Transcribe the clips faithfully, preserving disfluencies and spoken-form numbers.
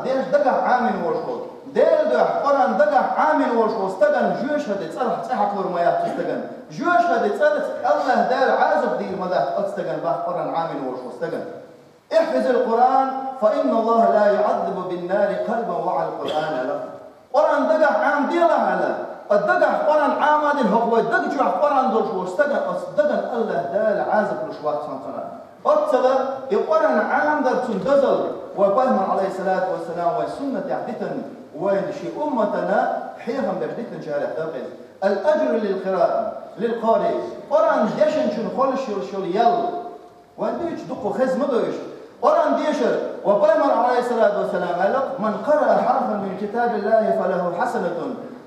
Деш дагахь Ӏамийна волуш волу, Делан дуьхьа Къуръан дагахь Ӏамийна волуш волу стагана жоьжахати цӀарах цӀе хьакхалур ма яц цу стагана. Жоьжахати цӀарах АллахӀ Дала Ӏазап дийр ма дац оцу стагана, бах, Къуръан Ӏамийна волуш волу стагана. «احفظ القرآن فإن الله لا يعذب بالنار قلبا وعى القرآن» аьлла. Къуръан дагахь Ӏамаделахь аьлла, ткъа дагахь Къуръан Ӏамадина хӀокху вай даг чохь Къуръан долуш волу стагана, оцу дагана АллахӀ Дала Ӏазап луш вац хьуна цунах. Оццала и Къуръан Ӏамадар цунна дозалла, вай Пайхамар, Ӏалайхиссалату вассалам, вайн суннатехь дитина, вайн шен умматана хьехам беш дитинчарех дара иза. الأجر للقراء، للقارئ. Къуръан дешначунна хуьлуш йолуш йолу ял. Вайн дуьйцуш дукха хеза ма ду уьш. Къуръан дешар, вай Пайхамар, Ӏалайхиссалату вассалам, аьлла: «من قرأ حرفا من كتاب الله فله حسنة».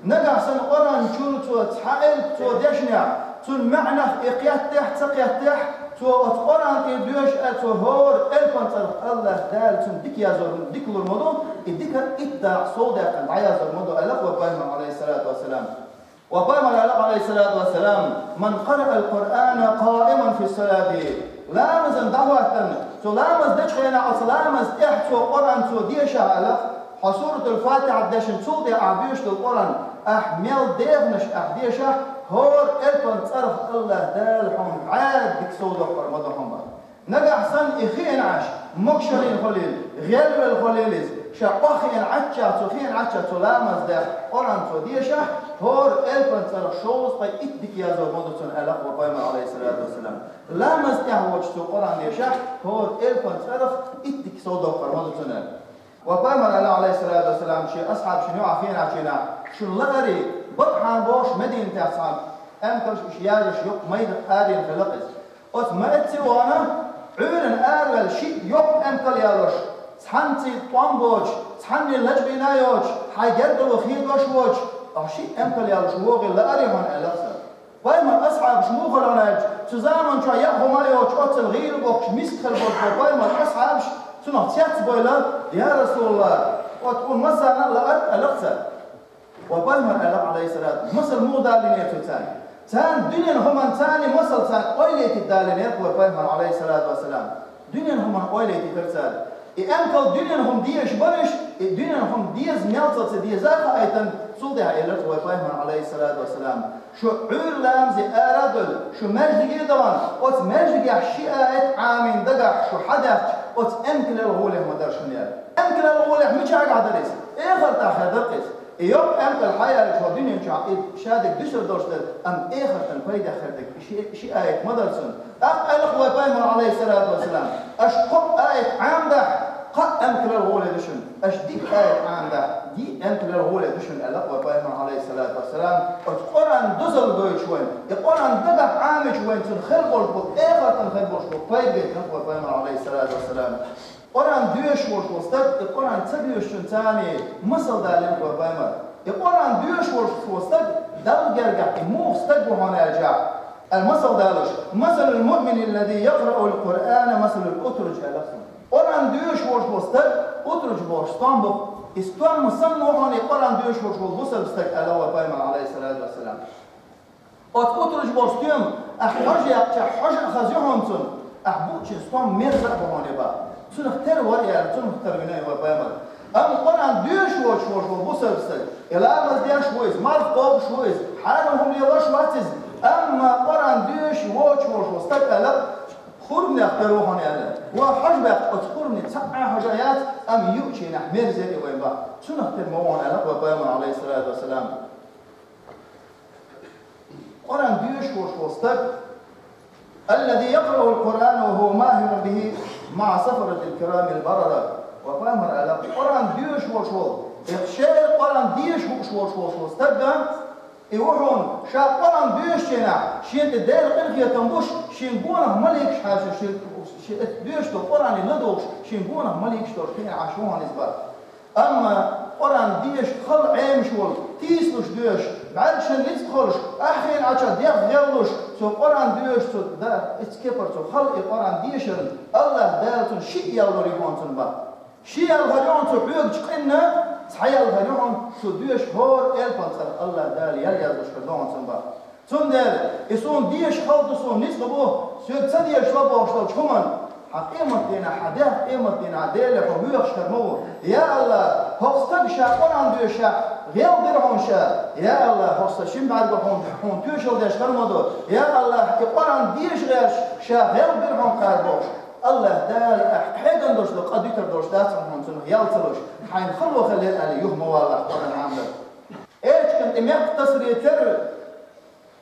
Нагахь санна Къуръан чуьра цо цхьа элп цо дешнехь, цунна маьӀнах и кхеттехь а, ца кхеттехь а, цо оцу Къуръан тӀера доьшу аьлла, цо хӀора элпан цӀарах АллахӀ Дала цунна дика язор, дика лур ма ду, и дика итт дакъа сов даьккхина дӀаязор ма ду, аьлла вай Пайхамар, Ӏалайхиссалату вассалам. Вай Пайхамар аьлла, Ӏалайхиссалату вассалам: «من قرأ القرآن قائما في الصلاة». Ламазан дӀахӀоттана, цо ламаз дечу хенахь, оцу ламаз тӀехь цо Къуръан цо дешахь аьлла, хьо Суратул-Фатихьат дешна, цул тӀаьхьа ахь доьшуш долу Къуръан, ахь мел дехнаш ахь дешахь, хӀора элпан цӀарах АллахӀ Дала хьуна бӀе дика сов доккхур ма ду хьуна. Нагахь санна и хиъна Ӏаш, могушаллина хуьлийла, гӀелвелла хуьлийла иза, ша охьахиъна Ӏаччахь, цо хиъна Ӏаччахь цо ламаз деш, Къуръан цо дешахь, хӀора элпан цӀарах шовзткъе итт дика язор ма ду цунна, аьлла вай Пайхамар, Ӏалайхиссалату вассалам. Ламаз тӀехь воцуш цо Къуръан дешахь, хӀора элпан цӀарах итт дика сов доккхур ма ду цунна. Вай Пайхамар аьлла, Ӏалайхиссалату вассалам, шен асхьабашна юкъахь хиъна Ӏачийнехь, шуна лаара, Батхьан бохуш Мединатехь цхьана эмкалш уьш яжаш йоккха майдах аренаш хилла иза. Оцу маьӀцци вахана, Ӏуьйранна араваьлла шиъ йоккха эмкал ялош, цхьаьнцций тӀом боцуш, цхьанний лачкъийна йоцуш, хьайн гергарло хедош воцуш, ткъа шиъ эмкал ялош вогӀий лаара хьуна аьлла цара. Пайхамар асхьабаш муха хилла аьлча, цу заман чохь яа хӀума а йоцуш, оццул гӀийла бохкуш миска хилла болчу вай Пайхамар асхьабаш цунах цецбевлла: «Я РасулаллахӀ, оцу хӀума массарна а лаара», аьлла цара. Вай Пайхамар аьлла, Ӏалайхиссалату, масал муха далийнера цо царна. Царна дуьненан хӀуманна царна масал царна ойла йитийта далийнера вай Пайхамар, Ӏалайхиссалату вассалам. Дуьненан хӀуманна ойла йитийтара цара. И эмкал дуьненан хӀума дезаш бараш, и дуьненан хӀума деза мел ца деза а хаийтина, цул тӀаьхьа элира вай Пайхамар, Ӏалайхиссалату вассалам: «Шу Ӏуьйра ламазе ара а довлий, шу маьждиге а дахана, оцу маьждигехь ши аят Ӏамийна дагахь шу хьадаьхча, оцу эмкалан гӀолехь ма дара шуна», аьлла. Эмкалан гӀолехь мичахь дара иза? Эхартахь хир дара иза. И йоккха эмкал хьаяьлча хӀокху дуьнен чохь и шадерг дуьсур долуш дара, амма эхартан пайдехь хир дерг и ши, ши аят ма дара цунна. ТӀаккха аьлла вай Пайхамар, Ӏалайхиссалату вассалам: «Аша кхо аят Ӏамадахь, кхаа эмкалан гӀоле ду шуна. Аша диъ аят Ӏамадахь, диъ эмкалан гӀоле ду шуна», аьлла вай Пайхамар, Ӏалайхиссалату вассалам. Оцу Къуръан дозалла гойтуш вайна, и Къуръан дагахь Ӏамийча вайна цунна хир болуш болу, эхартан хир болуш болу пайда гайтина вай Пайхамар, Ӏалайхиссалату вассалам. Къуръан доьшуш волуш волу стаг, и Къуръан ца доьшучунна царна масал далийна вай Пайхамар. И Къуръан доьшуш волуш волу стаг Далла гергахь и муха стаг ву хьуна аьлча, аьлла масал далош: «مثل المؤمن الذي يقرأ القرآن مثل الأترجة», аьлла цо. Къуръан доьшуш волуш волу стаг утруджа бохуш стом бу. И стом санна ву хьуна и Къуръан доьшуш волуш волу бусалба стаг, аьлла вай Пайхамар, Ӏалайхиссалату вассалам. Оцу утруджа болчу стоьмах ахь хьожа яьккхича, хьожа а хаза ю хьуна цунна, ахь буучун стом мерза а бу хьуна, бах. Цунах тера вара аьлла, цунах тера вина вай Пайхамар. Амма Къуръан доьшуш воцуш волуш волу бусалба стаг, и ламаз деш ву иза, марха кхобуш ву иза, хьарам хӀума лелош вац иза, амма Къуръан доьшуш воцуш волуш волу стаг аьлла, хурманех тера ву хьуна аьлла. Ва хьожа баьккхича, оцу хурмане цхьа а хьожа яц, амма юучийнахь мерза и вайн, бах. Цунах тера ма ву хьуна аьлла вай Пайхамар, Ӏалайхиссалату вассалам. Къуръан доьшуш волуш волу стаг: «الذي يقرأ القرآن وهو ماهر به مع السفرة الكرام البررة». Вай Пайхамар аьлла, Къуръан доьшуш волуш волу, и шера Къуръан деша хууш волуш волуш волу стаг, и ву хьуна, ша Къуръан доьшучу хенахь, шена тӀе Делан къинхетам буш, шен гонах маликаш хьаьрчина, шен, шен доьшуш долу Къуръане ладугӀуш, шен гонах маликаш долуш кхиъна Ӏаш ву хьуна иза, бах. Амма Къуръан деша хала Ӏемаш волу, тийсалуш доьшуш, бӀаьргашна ницкъ хуьлуш, ахь хиъна Ӏача дегӀ гӀеллуш, цо Къуръан доьшуш, цо да, эцу кепара цо хала и Къуръан дешарна, АллахӀ Дала цунна шиъ ял лур ю хьуна цунна, бах. Шиъ ял хир ю хьуна цу хьоьгучу къинна, цхьа ял хир ю хьуна цо доьшу хӀора элпан цӀарах АллахӀ Дала ял яздеш хир ду хьуна цунна, бах. Цундела, и суна деша хала ду, суна ницкъ бу, соьга ца дешалахь бохуш долчу хӀуманна, Хьан къематдийнахь, хьан дегӀ къематдийнахь Деле хьо воьхуш хир ма ву. Я АллахӀ, хӀокху стага ша Къуръан доьшуш гӀел дира хьуна ша. Я АллахӀ, хӀокху сан шина бӀаьрго хьуна, хьуна тоьшалла деш хир ма ду. Я АллахӀ, и Къуръан деша гӀерташ ша гӀел дира хьуна кхара бохуш. АллахӀ Дала ахь кхеган долуш ду, къа дуьтур долуш дац хьуна, хьуна цунах ял ца луш. Хьайна хало хилла аьлла, юха ма валахь Къуръан Ӏамадара. Эчиган тӀе мекх тасаре терра,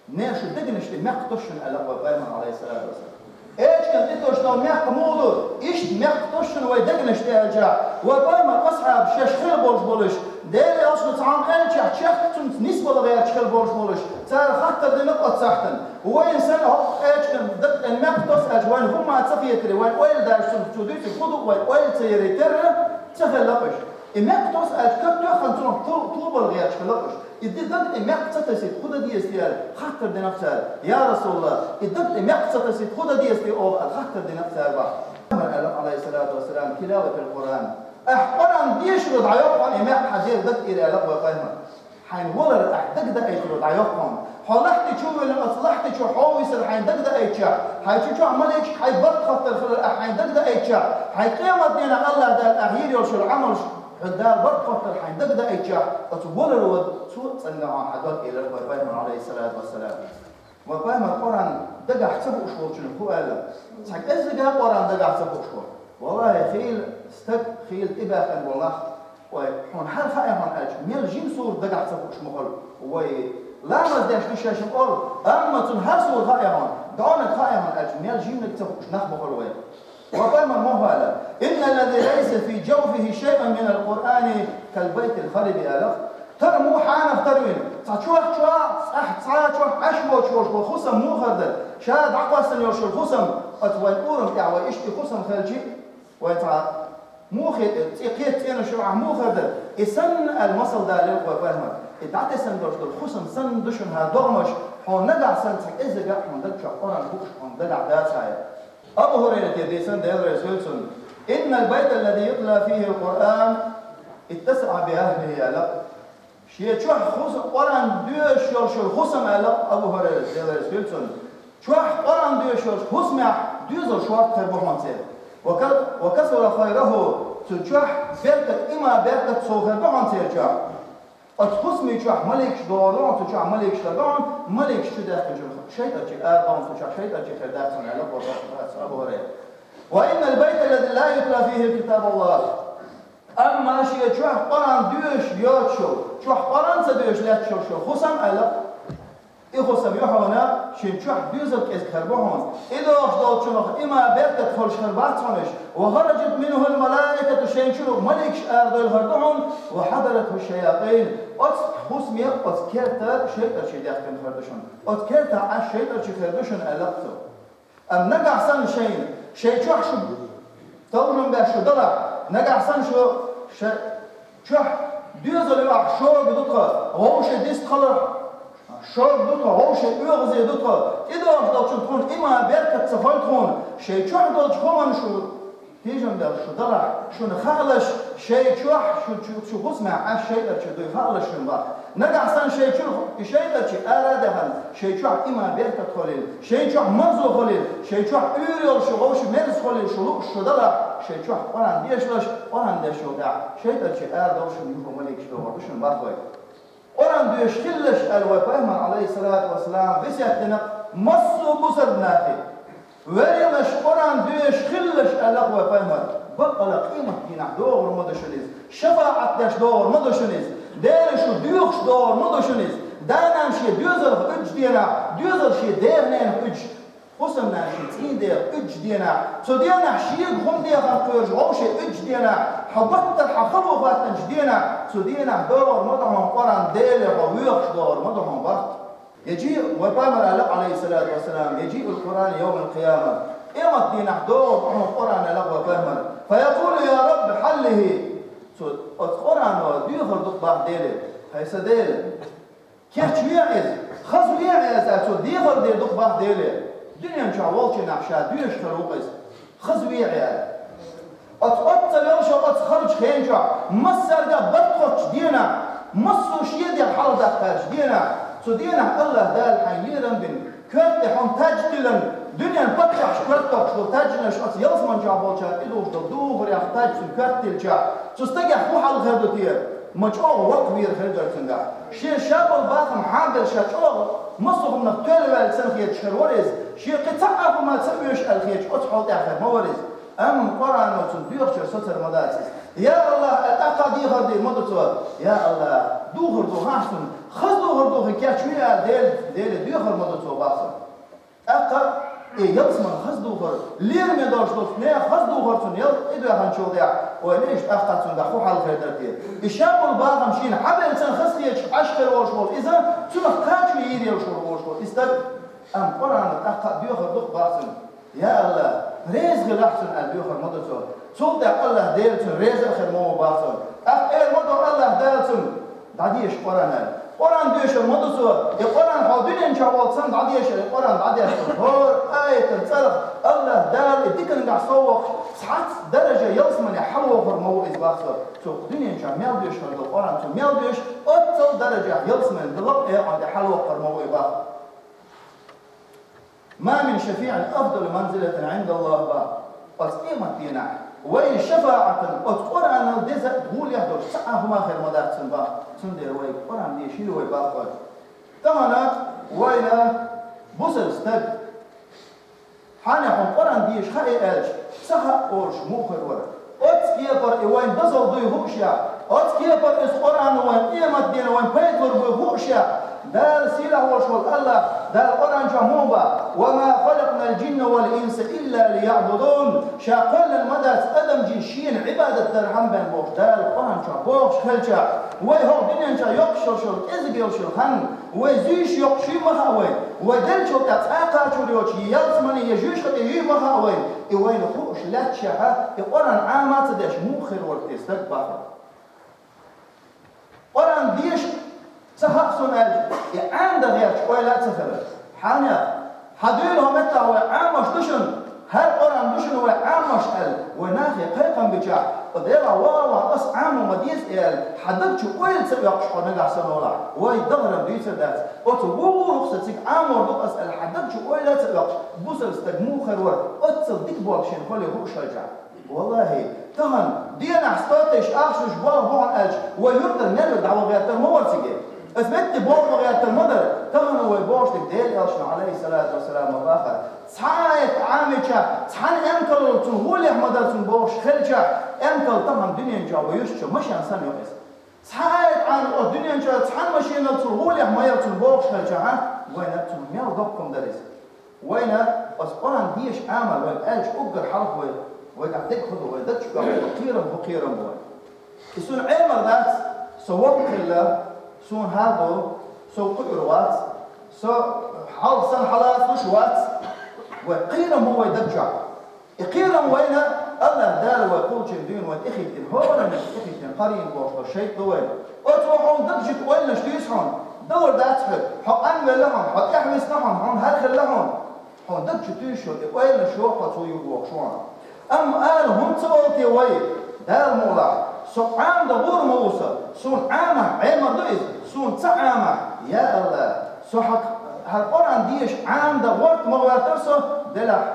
не, шун дегнаш тӀе мекх тосу шуна, аьлла вай Пайхамар, Ӏалайхиссалату вассалам. Эчиган тӀе тосуш долу мекх муха ду? Иштта мекх тосу шуна вай дегнаш тӀе аьлча, вай Пайхамар асхьабаш шаьш хилла болуш болуш, Делан элчано цхьа хӀума аьлча, чехка цунца нисбала гӀерташ хилла болуш болуш, цара хаттар дина оцу сахьтана. Вайна санна хӀокху эчиган даг тӀе мекх тосу аьлча, вайна хӀумма ца хетаре, вайн ойла даьлча цунах цо дуьйцург хӀун ду, вайн ойла ца яре терра, ца хилла уьш. И мекх тосу аьлча, каг тоьхна цунах ту-, тубала гӀерташ хилла уьш. И ди даг тӀе мекх ца тасийта, хӀун дан деза те аьлла, хаттар дина цара. Я РасулаллахӀ, и даг тӀе мекх ца тасийта, хӀун дан деза те оха аьлла, хаттар дина цара бах. Пайхамар аьлла, Ӏалайхиссалату вассалам, «تلاوة القرآن». Ахь Къуръан дешаро дӀайоккху хьуна и мекх хьан Делан даг тӀера, аьлла вай Пайхамар. Хьайна валар ахь дагадоуьйтуро дӀайоккху хьуна. Хьо лахьти чу вина, оцу лахьти чу хьо висар хьайна дагадоуьйтуш, хьайн чу чохь маликаш хьайн барт хоттар хилар ахь хьайна дагадоуьйтуш, хьайн къематдийнахь АллахӀ Дала ахь йийр йолуш йолу Ӏамалш хьуна Дала барт хоттар хьайна дагадоуьйтуш, оцу валаро цо цӀанга хьуна хьан дог элира вай Пайхамар, Ӏалайхиссалату вассалам. Вай Пайхамар Къуръан дагахь ца хууш волчунна хӀун аьлла? Цхьа кӀеззига Къуръан дагахь ца хууш волу. ВаллахӀи, хийла стаг, хийла тӀебаьхкина болу нах, ой, хьуна хӀара хаьа хьуна аьлча, мел жима сурат дагахь ца хууш ма хуьлу. Вай ламаз деш ду шайшинна олу, амма цунна хӀара сурат хаьа хьуна, дӀонаг хаьа хьуна аьлча, мел жиманиг ца хууш нах ма хуьлу вай. Вай Пайхамар ма хӀу аьлла: «إن الذي ليس في جوفه شيء من القرآن كالبيت الخرب», аьлла. Тара муха хьанах тара вина? Цхьа чохь чохь, цхьа, цхьа чохь Ӏаш воцуш волуш волу хӀусам муха хир дара? Ша дӀакхоьссина йолуш йолу хӀусам, оцу вайн урам тӀехь вай иштта хӀусам хилчи, вай цхьа муха хетара, цӀе-, кхета цӀенош йолу ахь муха хир дара? И санна аьлла масал далийра вай Пайхамар. И дӀатесна долуш долу хӀусам санна ду шуна хӀара догӀмаш, хьуна нагахь санна цхьа кӀеззига хьуна даг чохь Къуръан хууш хьуна дагахь дацахьара. Абу ХӀурайрате дийцина, Дела реза хуьлда цунна: «إن البيت الذي يتلى فيه القرآن اتسع بأهله», аьлла. Шен чохь хӀуса-, Къуръан доьшуш йолуш йолу хӀусам, аьлла Абу ХӀурайрас, Дела реза хуьлда цунна, чохь Къуръан доьшуш йолчу хӀусамехь доьзал шорта хир бу хьуна церан. «وك-, وكثر خيره», цу чохь беркат, иман беркат сов хир бу хьуна церан чохь. Оцу хӀусамийн чохь маликаш догӀур ду хьуна, цу чохь маликаш хир ду хьуна, маликаш чу даьхкинчух шайтӀанчий ара ду хьуна, цу чохь шайтӀанчий хир дац хьуна, аьлла Абу ХӀурайрас, Абу ХӀурайрас. «وإن البيت الذي لا يتلى فيه كتاب الله». Амма шен чохь Къуръан доьшуш йоцуш йолу, чохь Къуръан ца доьшуш лаьтташ йолуш йолу хӀусам, аьлла, и хӀусам ю хьуна, шен чохь доьзал кӀезиг хир бу хьуна. И догӀуш долчунах иман беркат хуьлуш хир бац хьуна уьш. «وخرجت منه الملائكة», шен чуьра маликаш арадевлла хир ду хьуна, «وحضرته الشياطين», оцу хӀусаме, оцу керта шайтӀанчий даьхкина хир ду шуна. Оцу кертахь Ӏаш шайтӀанчий хир ду шуна, аьлла цо. Амма нагахь санна шайна, шайн чохь шу товжам беш шу далахь, нагахь санна шу шайн чохь доьзал ю ахь, шога ду тхан, вовшийн дист халахь, шога ду тхан, вовшийн оьгӀазе ду тхан, тӀедогӀуш долчун тхуна иман беркат ца хуьлу тхуна, шайн чохь долчу хӀуманна шу тижам беш шу далахь, шуна хаалаш, шайн чохь шу, шу, шу хӀусамехь Ӏаш шайтӀанчий дуй хаалаш шуна бах. Нагахь санна шайн чуьра и шайтӀанчий ара а даьхна, шайн чохь иман беркат хуьлийла, шайн чохь марзо хуьлийла, шайн чохь уьйр йолуш шу вовшийн мерза хуьлийла шу лууш шу далахь, шайн чохь Къуръан дешалаш, Къуръан дешчул тӀаьхьа шайтӀанчий ара довла шуна, юха маликаш догӀур ду шуна бах вай. Къуръан доьшуш хилалаш аьлла вай Пайхамар, Ӏалайхиссалату вассалам, весет дина массо а бусалба нахе. Вежарий, Къуръан доьшуш хилалаш аьлла вай Пайхамар. Баккъала къематдийнахь догӀур ма ду шуна иза. ШафаӀат деш догӀур ма ду шуна иза. Дела шу доьхуш догӀур ма ду шуна иза. Да-нана шен доьзалх уьдучу денахь, доьзал шен дех-ненах уьдуш, хӀусамнана шен цӀийнан дех уьдучу денахь, цу денахь шега хӀума дехар кхоьруш вовшийн уьдучу денахь, хьан баттара хьан хало хӀоттанчу денахь, цу денахь догӀур ма ду хьуна Къуръан, Деле хьо воьхуш догӀур ма ду хьуна бах. يجيء, вай Пайхамар аьлла, Ӏалайхиссалату вассалам, يجيء القرآن يوم القيامة. Къематдийнахь догӀур ду хьуна Къуръан аьлла вай Пайхамар. فيقول: يا رب، حلّه. Цо оцу Къуръано доьхур ду бах Деле: хӀай сан Дела, кечве иза, хазве иза, аьлла, цо дехар дийр ду бах Деле. Дуьнен чохь волчу нах ша доьшуш хир ву иза. Хазве аьлла. Оцу оццул йолуш оцу халчу хен чохь, массаьрга а барт хоттучу денахь, массо а шен дегӀ хьалхадаккхарчу денахь, цу денахь АллахӀ Дала хьайн лерам бина, коьрта тӀе хьуна таж тиллина, Дуьненан паччахьаш коьртах долу таьжнаш оцу ялсаманчохь болчара тӀедугӀуш долу духарехь, таьжна коьртделча, цу стагехь хӀун хьал хир ду те? Ма чӀогӀа воккхавер хир дара цуьнгахь. Шен ша болу бахам хьан а белла, ша чӀогӀа массо а хӀуманах тоьлла ваьлла санна хеташ хир вара иза. Шен кхин цхьа а хӀума ца оьшу аьлла хеташ оцу хьол тӀехь хир ма вара иза. Амма Къуръано цунна доьхучара соцур ма дац иза. Я АллахӀ, аьлла, тӀаккха дехар дийр ма ду цо. Я АллахӀ, духар духахь суна, хаза духар духий кечве аьлла, Дела, Деле доьхур ма ду цо бах цунна. ТӀаккха и ялсамане хаза духар, лераме долуш долчу нехан хаза духар цунна ял тӀедоьхначул тӀаьхьа, ойла йиш, тӀаккха цуьнгахь хӀун хьал хир дара те? И ша болу бахам шена хьан а белла санна хазахеташ Ӏаш хир волуш волу иза, цунах кхачо йийр йолуш волуш волу и стаг. Амма Къуръано тӀаккха а доьхур ду-кх бах цунна. Я АллахӀ, реза хилахь цунна аьлла доьхур ма ду цо. Цул тӀаьхьа АллахӀ Дела цунна реза а хир ма ву бах цунна. ТӀаккха эр ма ду АллахӀ Дала цунна: «ДӀадеша Къуръан», аьлла. Къуръан доьшур ма ду цо. И Къуръан хьо дуьнен чохь волчу санна дӀадеша, и Къуръан дӀадешна. ХӀора аятан цӀарах АллахӀ Дала и диканигахь сов воккхуш, цхьацца даража ялсамане хьалавохур ма ву иза бах цо. Цо дуьнен чохь мел доьшур долу Къуръан цо мел доьшу, оццул даражехь ялсамане лакъа экъон тӀе хьалавоккхур ма ву и бах. «Ма мин шафиӀин афдалу манзилатан Ӏиндаллахь», бах. Оцу къематдийнахь вайн шафаӀатан оцу Къуръанал деза а, гӀолехь долуш цхьа а хӀума хир ма дац цунна бах. Цундела вай Къуръан дешийла вай бах вай. Тахана вайна бусалба стаг: «Хьан хьуна Къуръан деша хаьий?» аьлча, «Ца хаьа», олуш муха хир вара? Оцу кепара и вайн дозалла дуй хууш яц. Оцу кепара иза Къуръано вайн къематдийнахь вайн пайда лур буй хууш яц. Дала сийлахь волуш волу АллахӀ, Дала Къуръан чохь муха бах: «Ва ма халакънал джинна вал инса илла лияъбудун». Ша кхоьллина ма дац адам, жин шена Ӏибадат дархьама бен бохуш Дала Къуръан чохь бохуш хилча, вай хӀокху дуьнен чохь йоккхуш йолуш йолу, кӀезиг йолуш йолу хан, вай зуьйш йоккхуш ю ма хаьа вайн. Вай деллачул тӀаьхьа цкъа а кхачор йоцуш ялсамане я жуьйш хатӀе ю ма хаьа вайн. И вайна хууш лаьтташехь, и Къуръан Ӏама а ца деш, муха хир вара те стаг бах вай? Къуръан деша ца хаьа суна аьлча, и Ӏамадан гӀерташ ойла а ца хилар. Хьан а, хьан дуьйна хӀокху меттехь вай Ӏамош ду шуна, хӀара Къуръан ду шуна вай Ӏамош аьлла, вай нахе кхайкхам бичахь, о Дела, ваха ван ас Ӏамо ма деза аьлла, хьан даг чу ойла ца оьккхуш хьо нагахь санна валахь, вай дахаран дуьйцур дац. Оцу вуьйр ву-кх со, цига Ӏамор ду ас аьлла, хьан даг чу ойла а ца оьккхуш, бусалба стаг муха хир вара, оццул дика болх шена хуьлий хууш хилчахь? ВаллахӀи, тахана денахь сто тысяч ахча луш болх бу хьуна аьлча, вай юьртара мел дӀаваха гӀертар ма вара цига. Аса метте болх бан гӀертар ма дара. Тахана вай бохуш дерг Делан Элчано, Ӏалайхиссалату вассалам, ма бахара. Цхьа а аят Ӏамийча, цхьана эмкалал цунна гӀолехь ма дара цунна бохуш хилча, эмкал тахана дуьнен чохь вай юьртачу машен санна ю иза. Цхьа а аят Ӏамийча, оцу дуьнен чохь цхьана машенал цунна гӀолехь ма яра цунна бохуш хилча, хьа, вайна цунна мел доккха хӀума дара иза. Вайна оцу Къуръан деша Ӏамор вайна аьлча, уггар хьалха вай, вайгахь дерг хӀун ду, вай даг чу кхерам, хӀун кхерам бу вайн? И суна Ӏемар дац, со воккха хилла, суна хӀара ду, со кхуьур вац, со хьалха санна хьалацалуш вац, вай кхерам бу вай даг чохь. И кхерам вайна АллахӀ Дала вай кхуллучун дуьйна вайна тӀехӀиттина, хӀоранна тӀехӀиттина, кхарийна бохуш долу шайтӀа ду вайна. Оцо хьуна даг чу ойланаш дуьйцу хьуна, далур дац хьоьга, хьо къанвелла хьуна, хьо тӀехвисна хьуна, хьуна хӀара хилла хьуна. Хьуна даг чу туьйсуш йолу и ойланаш йоху хьо цо юхавохуш хьуна. Амма ала хӀунда ца олу те вай, Дала мукъалахь, со Ӏамадан гӀур ма ву со, суна Ӏамахь, Ӏемар ду иза, суна ца Ӏамахь, я АллахӀ, со хьан, хьан Къуръан деша Ӏамадан гӀорта ма гӀоьртара со, делахь,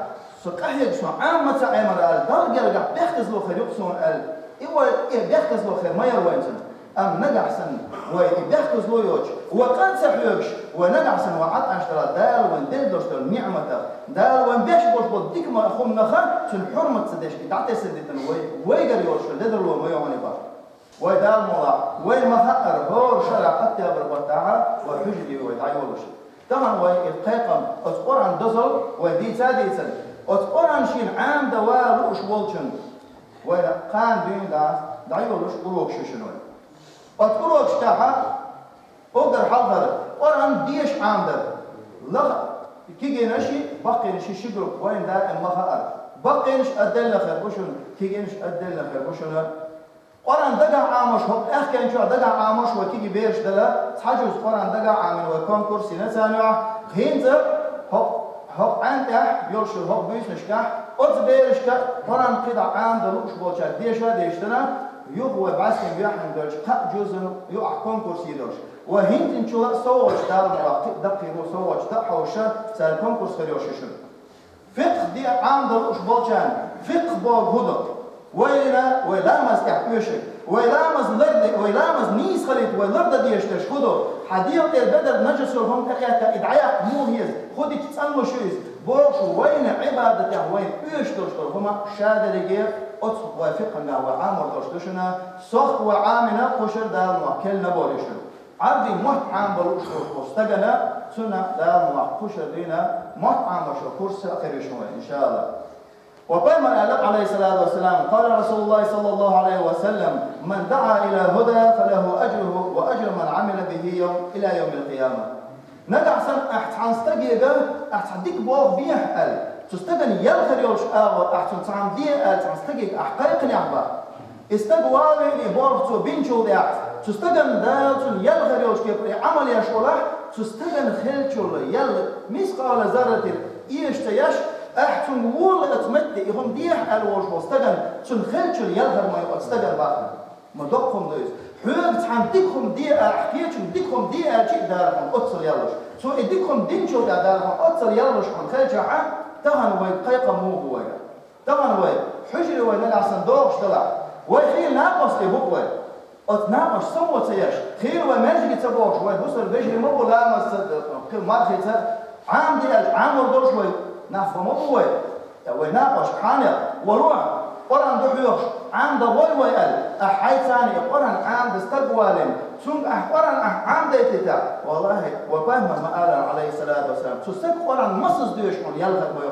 со къахьега, со Ӏама ца Ӏемара аьлла, Далла гергахь бехказло хир ю-кх суна аьлла, и вай, и бехказло хир ма яра вайна цунна. Амма нагахь санна вай и бехказло йоцуш, вай къа ца хьоьгуш, вай нагахь санна вай Ӏад Ӏаш далахь, Дала вайна делла долуш долу ниӀматах, Дала вайна беш болуш болу дика ма-, хӀуманах цуьнан хьурмат ца деш, и дӀатесна дитина вай, вайгара йолуш ледарло ма ю хьуна бах. Вай Дала мукъалахь, вай ма хаъара, хӀора шарахь октябрь баттахь вай хьуьжаре вай дӀайолуш. Тахана вай и кхайкхам, оцу Къуръан дозалла вай дийца а дийцина, оцу Къуръан шена Ӏамадан ван лууш волчун вайна кхана дуьйна дӀа, дӀайолуш урокаш ю шуна вай. Оцу урокашкахь уггар хьалхара Къуръан деша Ӏамадар. Лаха кегийнаш, баккхийнаш ши группа вайна даим ма хаъара. Баккхийнаш отдельно хир бу шуна, кегийнаш отдельно хир бу шуна. Къуръан дагахь Ӏамош, хӀокху аьхкенчохь дагахь Ӏамош вай кегий бераш дара, цхьа жуз Къуръан дагахь Ӏамийна вай конкурс йина царна юкъахь, хӀинца хӀокху, хӀокху Ӏаьнан тӀехь йолуш йолу хӀокху буьйсанашкахь, оцу берашка Къуръан кхидӀа Ӏамадан лууш болчаьрга деша а дешдина, юха вай бӀаьстенга юьхьанга доьлча кхаа жузана юкъахь конкурс йийр йолуш. Вай хӀинцанчул а совгӀаташ Дала мукъалахь кхин а даккхийла совгӀаташ дан а хьовша, цара конкурс хир йолуш ю шуна. ФикъхӀ де Ӏамадала лууш болчарна, фикъхӀ боху хӀун ду? Вайна, вай ламаз тӀехь оьшург, вай ламаз ларде, вай ламаз нийса хилийта, вай лардан дезаш дерш хӀун ду? Хьан дегӀа тӀера бедар нажас йолу хӀума тӀекхетта, и дӀаяккха муха еза? ХӀун дича цӀанлуш ю иза? Бохуш, вайна Ӏибадатехь вайна оьшуш долуш долу хӀума ша дерриге оцу вай фикъхӀангахь вай Ӏамор долуш ду шуна, сохьта вай Ӏамина кхушар Дала мохь келлина боху шуна. Ӏарбийн мотт Ӏамабала лууш волчу стагана, цунна Дала мохь кхушар дина, мотт Ӏамош йолу курс а хир ю шуна, иншаалла. Ва пайхамар аьлла, алейхиссалату вассалам, قال رسول الله صلى الله عليه وسلم: من دعا إلى هدى فله أجره وأجر من عمل به يوم إلى يوم القيامة. Нагахь санна ахь цхьана стаге, ахь цхьа дика боху бехьа аьлла, цу стагана ял хир йолуш агӀор ахь цунна цхьаьна де аьлла, цхьана стаге ахь кхайкхинехь бан, и стаг ван а веана, и болх цо бинчул тӀаьхьа, цу стагана Дала цунна ял хир йолчу кепара и Ӏамал еш волахь, цу стагана хиллачул ял мискъала зарратин эша ца еш, ахь цунна вон лаьцна метте и хӀума дехьа аьлла волуш волу стагана, цунна хиллачул ял хир ма ю оцу стагана бахана. Ма доккха хӀума ду иза. Хьоьга цхьаьна дика хӀума де аьлла, ахь кхечунна дика хӀума де аьлча а Дала хьуна оццул ял луш. Цо и дика хӀума динчул тӀаьхьа Дала хьуна оццул ял луш хьуна хилчахьа, тахана вай кхайкха муха вай? Тахана вай, хьуьжаре вай нагахь санна догӀуш далахь, вай хийла накъостий бу-кх вай. Оцу накъост само ца еш, хийла вай маьждиге ца богӀуш, вай бусалба вежарий ма бу ламаз ца, кхин мархий ца, Ӏамаде аьлча, Ӏамор долуш вай нафа ма бу вай. Я вай накъост хьанех, валлахӀи, Къуръан ду хьоьхуш, Ӏамадан гӀой вай аьлла, ахь хьайца а и Къуръан Ӏамадан стаг валийна, цуьнга ахь Къуръан ахь Ӏамадайтийтахь, валлахӀи, вай пайхамар ма аллара, алейхиссалату вассалам, цу стага Къуръан масаза доьшуш хьуна ял хир ма ю.